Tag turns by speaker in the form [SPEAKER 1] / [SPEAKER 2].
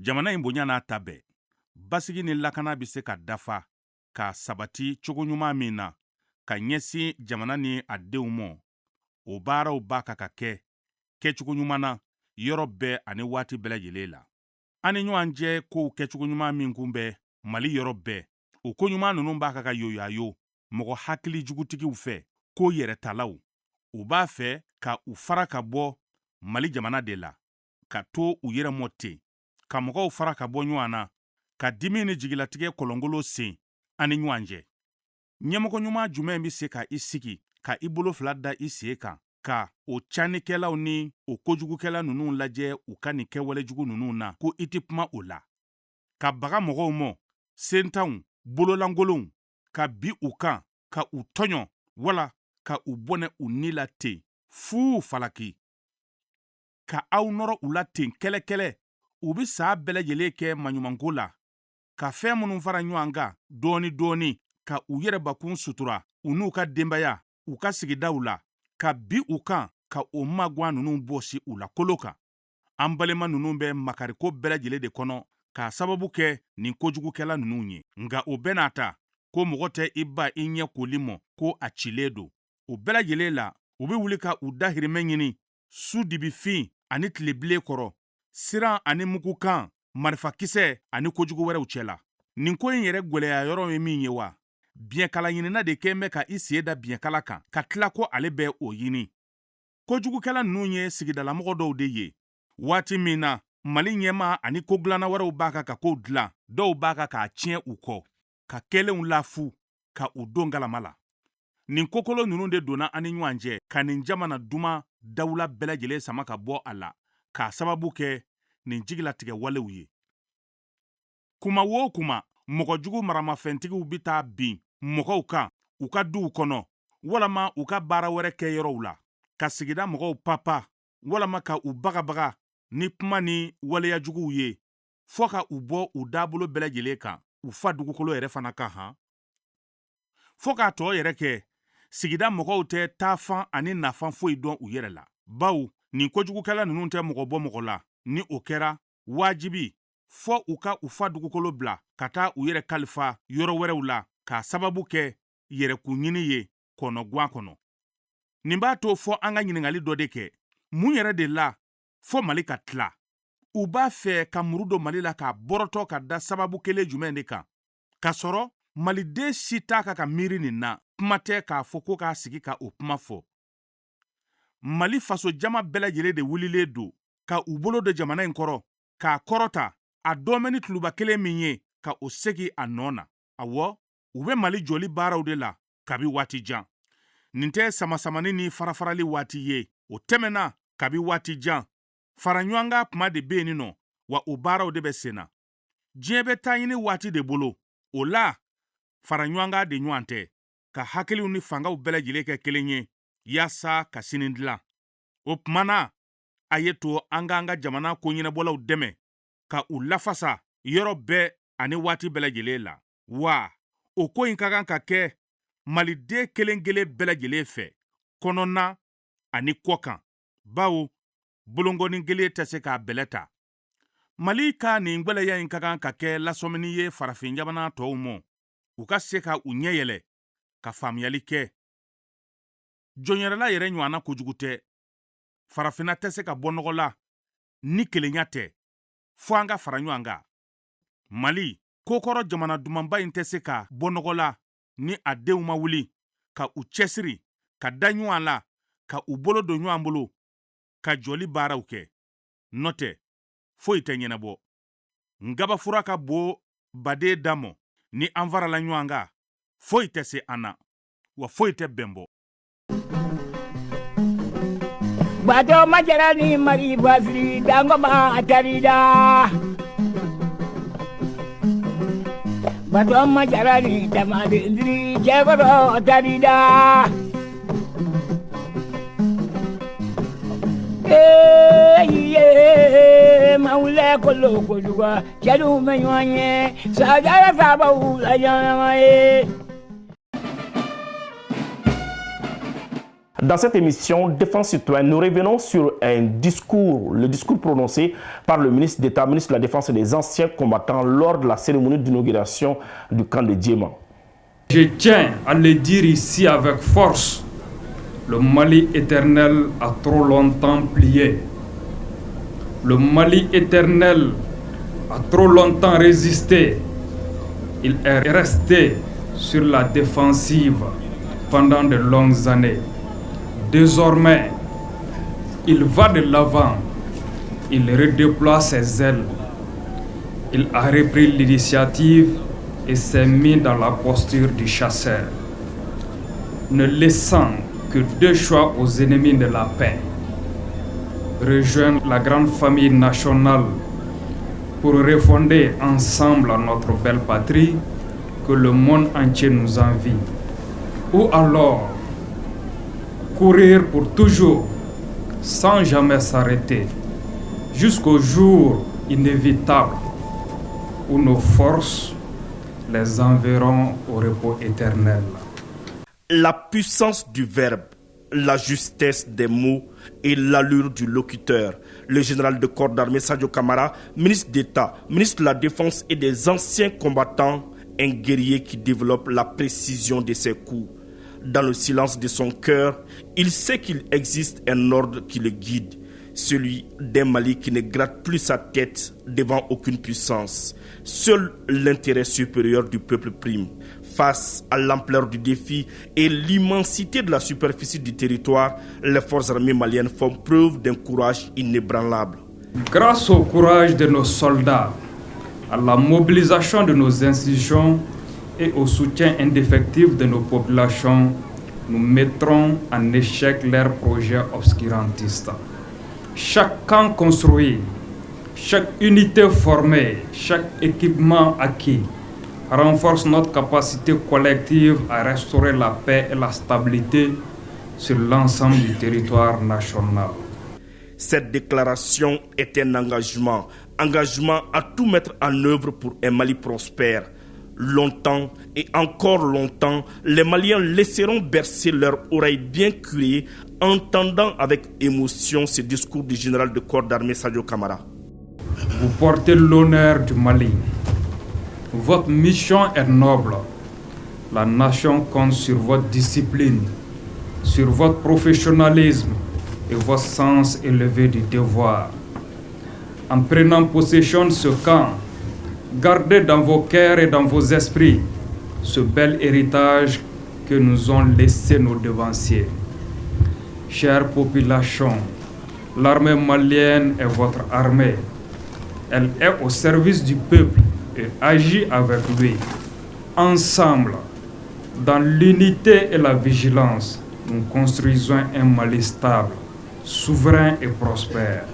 [SPEAKER 1] Jamana in bonya n'a ta bɛɛ, basigi ni lakana bɛ se ka dafa ka sabati cogo ɲuman min na ka ɲɛsin jamana ni a denw mɔ, o baaraw b'a kan ka kɛ kɛcogo ɲuman na yɔrɔ bɛɛ ani waati bɛɛ lajɛlen la. An ni ɲɔgɔn cɛ kow kɛcogo ɲuman min kun bɛ Mali yɔrɔ bɛɛ, o ko ɲuman ninnu b'a kan ka yoyayo mɔgɔ hakili jugutigiw fɛ, ko yɛrɛtalaw. U b'a fɛ ka u fara ka bɔ Mali jamana de la, ka to u yɛrɛ mɔ ten, ka mɔgɔw fara ka bɔ ɲɔgɔn na, ka dimi ni jigilatigɛ kɔlɔnkolo sen an ni ɲɔgɔn cɛ. Ɲɛmɔgɔ ɲuman jumɛn bɛ se ka i sigi ka i bolo fila da i sen kan ka o cannikɛlaw ni o kojugukɛla ninnu lajɛ u ka nin kɛwale jugu ninnu na ko i tɛ kuma o la, ka baga mɔgɔw mɔ, sentanw, bololankolonw, ka bi u kan, ka u tɔɲɔ wala ka u bɔnɛ u ni la ten fuu falaki, ka aw nɔrɔ u la ten kɛlɛkɛlɛ? U bɛ saa bɛɛ lajɛlen kɛ maɲumanko la, ka fɛn minnu fara ɲɔgɔn kan dɔɔni dɔɔni ka u yɛrɛbakun sutura, u n'u ka denbaya, u ka sigidaw la, ka bi u kan ka o magwan ninnu bɔsi u la kolo kan. An balima ninnu bɛ makariko bɛɛ lajɛlen de kɔnɔ k'a sababu kɛ nin kojugukɛla ninnu ye. Nka o bɛɛ n'a ta, ko mɔgɔ tɛ i ba i ɲɛ koli mɔ ko a cilen don. O bɛɛ lajɛlen la, u bɛ wuli ka u dahirimɛ ɲini su dibifin ani tilebilen kɔrɔ, siran ani mugukan, marifakisɛ ani kojugu wɛrɛw cɛla. Nin ko in yɛrɛ gwɛlɛya yɔrɔ ye min ye wa, biɲɛkala ɲinina de kɛn bɛ ka i sen da biɲɛkala kan ka tila ko ale bɛ o ɲini. Kojugukɛla ninnu ye sigidalamɔgɔ dɔw de ye. Waati min na Mali ɲɛmaa ani ko dilanna wɛrɛw b'a kan ka kow dilan, dɔw b'a kan k'a tiɲɛ u kɔ, ka kɛlenw lafu, ka u don galama la. Nin kokolo ninnu de donna an ni ɲɔgɔn cɛ ka nin jamana duman dawula bɛɛ lajɛlen sama ka bɔ a la k'a sababu kɛ nin jigilatigɛ walew ye. Kuma wo kuma, mɔgɔ jugu maramafɛntigiw bɛ taa bin mɔgɔw kan u ka duw kɔnɔ walama u ka baara wɛrɛ kɛ yɔrɔw la, ka sigida mɔgɔw papa walama ka u bagabaga ni kuma ni waleya juguw ye, fɔɔ ka u bɔ u dabolo bɛɛ lajɛlen kan, u fa dugukolo yɛrɛ fana kan han. Fɔɔ k'a tɔ yɛrɛ kɛ, sigida mɔgɔw tɛ taafan ani nafan foyi dɔn u yɛrɛ la, bawo nin kojugukɛla ninnu tɛ mɔgɔ bɔ mɔgɔ la. Ni o kɛra wajibi fɔ u ka u fa dugukolo bila ka taa u yɛrɛ kalifa yɔrɔ wɛrɛw la k'a sababu kɛ yɛrɛkunɲini ye kɔnɔgwan kɔnɔ. Nin b'a to fɔ an ka ɲininkali dɔ de kɛ: mun yɛrɛ de la fɔ Mali ka tila? U b'a fɛ ka muru don Mali la k'a bɔrɔtɔ ka da sababu kelen jumɛn de kan, k'a sɔrɔ maliden si t'a kan ka miiri nin na? Kuma tɛ k'a fɔ ko k'a sigi ka o kuma fɔ. Mali faso jama bɛɛ lajɛlen de wulilen don ka u bolo don jamana in kɔrɔ k'a kɔrɔta, a dɔnbɛ ni tuluba kelen min ye, ka o segin a nɔ na. Awɔ, u bɛ Mali jɔli baaraw de la kabi waati jan. Nin tɛ samasamani ni farafarali waati ye, o tɛmɛna kabi waati jan. Fara ɲɔgɔn kan kuma de bɛ yen nɔ, wa o baaraw de bɛ sen na. Diɲɛ bɛ taa ɲini waati de bolo, o la fara ɲɔgɔn kan de ɲɔgɔn tɛ, ka hakiliw ni fangaw bɛɛ lajɛlen kɛ kelen ye yaasa ka sini dilan. O tuma na, a ye to an k'an ka jamana ko ɲɛnabɔlaw dɛmɛ ka u lafasa yɔrɔ bɛɛ ani waati bɛɛ lajɛlen la. Wa o ko in ka kan ka kɛ maliden kelen kelen bɛɛ lajɛlen fɛ, kɔnɔna ani kɔkan, bawo bolonkɔni kelen tɛ se k'a bɛlɛ ta. Mali ka nin gwɛlɛya in ka kan ka kɛ lasɔmini ye farafin jamana tɔw mɔ, u ka se ka u ɲɛ yɛlɛ ka faamuyali kɛ. Jɔnyɛrɛla yɛrɛ ɲɔgɔnna kojugu tɛ. Farafinna tɛ se ka bɔ nɔgɔ la ni kelenya tɛ, fo an ka fara ɲɔgɔn kan. Mali kokɔrɔ jamana dumanba in tɛ se ka bɔ nɔgɔ la ni a denw ma wuli ka u cɛsiri, ka da ɲɔgɔn la, ka u bolo don ɲɔgɔn bolo, ka jɔli baaraw kɛ. Nɔ tɛ, foyi tɛ ɲɛnabɔ. Ngabafura ka bon baden da mɔ. Ni an farala ɲɔgɔn kan, foyi tɛ se an na, wa foyi tɛ bɛn bɔ.
[SPEAKER 2] Bato majara ni mari basiri dangoma tarida. Bato majara ni tamali ndiri jɛgɔrɔ tarida. Ee ye mawulɛ kolo kojugu cɛlu bɛ ɲɔgɔn ye sajara sababu la ɲɔgɔn ye.
[SPEAKER 3] Dans cette émission Défense citoyenne, nous revenons sur un discours, le discours prononcé par le ministre d'État, ministre de la Défense et des anciens combattants lors de la cérémonie d'inauguration du camp de Diéma.
[SPEAKER 4] Je tiens à le dire ici avec force, le Mali éternel a trop longtemps plié. Le Mali éternel a trop longtemps résisté. Il est resté sur la défensive pendant de longues années. Désormais, il va de l'avant. Il redéploie ses ailes. Il a repris l'initiative et s'est mis dans la posture du chasseur, ne laissant que deux choix aux ennemis de la paix: rejoindre la grande famille nationale pour refonder ensemble notre belle patrie que le monde entier nous envie, ou alors courir pour toujours sans jamais s'arrêter jusqu'au jour inévitable où nos forces les enverront au repos éternel.
[SPEAKER 3] La puissance du verbe, la justesse des mots et l'allure du locuteur. Le général de corps d'armée Sadio Camara, ministre d'État, ministre de la Défense et des anciens combattants, un guerrier qui développe la précision de ses coups. Dans le silence de son cœur, il sait qu'il existe un ordre qui le guide, celui d'un Mali qui ne gratte plus sa tête devant aucune puissance. Seul l'intérêt supérieur du peuple prime. Face à l'ampleur du défi et l'immensité de la superficie du territoire, les forces armées maliennes font preuve d'un courage inébranlable.
[SPEAKER 4] Grâce au courage de nos soldats, à la mobilisation de nos institutions et au soutien indéfectible de nos populations, nous mettrons en échec leurs projets obscurantistes. Chaque camp construit, chaque unité formée, chaque équipement acquis renforce notre capacité collective à restaurer la paix et la stabilité sur l'ensemble du territoire national.
[SPEAKER 3] Cette déclaration est un engagement, engagement à tout mettre en œuvre pour un Mali prospère. Longtemps et encore longtemps, les Maliens laisseront bercer leur oreille bien curée, entendant avec émotion ce discours du général de corps d'armée Sadio Camara.
[SPEAKER 4] Vous portez l'honneur du Mali. Votre mission est noble. La nation compte sur votre discipline, sur votre professionnalisme et votre sens élevé du devoir. En prenant possession de ce camp, gardez dans vos cœurs et dans vos esprits ce bel héritage que nous ont laissé nos devanciers. Chère population, l'armée malienne est votre armée. Elle est au service du peuple et agit avec lui. Ensemble, dans l'unité et la vigilance, nous construisons un Mali stable, souverain et prospère.